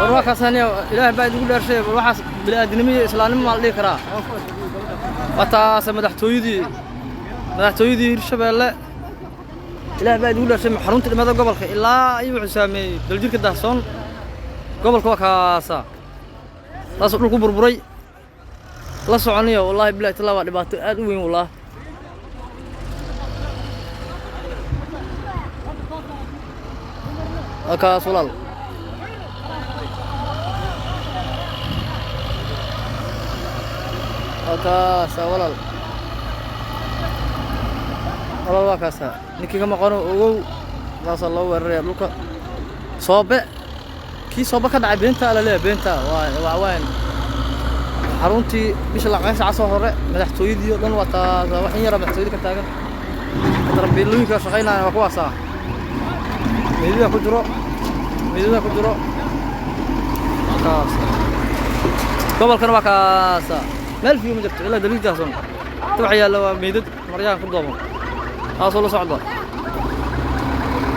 War waa kaasaniya, Ilaahay baa idigu dhaarshay, war waxaas bini'aadinimo iyo islaamnimo maa la dhihi karaa? Waa taase madaxtooyadii Hirshabeelle. Ilaah baa idigu dhaarshay, xarunta dhimada gobolka ilaa iyo wuxuu saameeyey Daljirka Dahsoon gobolka. Waa kaasa taasoo dhulku burburay la soconaya. Wallaahi bilahi tallaa, waa dhibaato aad u weyn wallahi. Waa kaas walaal, waa kaasa walaal, walaal waa kaasa. Ninkii ka maqano ogow, saasaa loo weeraraya dhulka. Soobe kii soobe ka dhacay beenta la leeyahay, beenta waa waan xaruntii bisha laqaysha casoo hore madaxtooyadii oo dhan waa taas. Wax in yara madaxtooyada ka taagan, darabiilooyinka shaqaynaya waa kuwaasaa. Meydada ku jiro, meydada ku jiro kaas. Gobolkana waa kaasa, meel fiyo ma jirto ilaa daliil daahsoon. Inta waxa yaalla waa meydad maryahan ku dooban, taasoo la socda.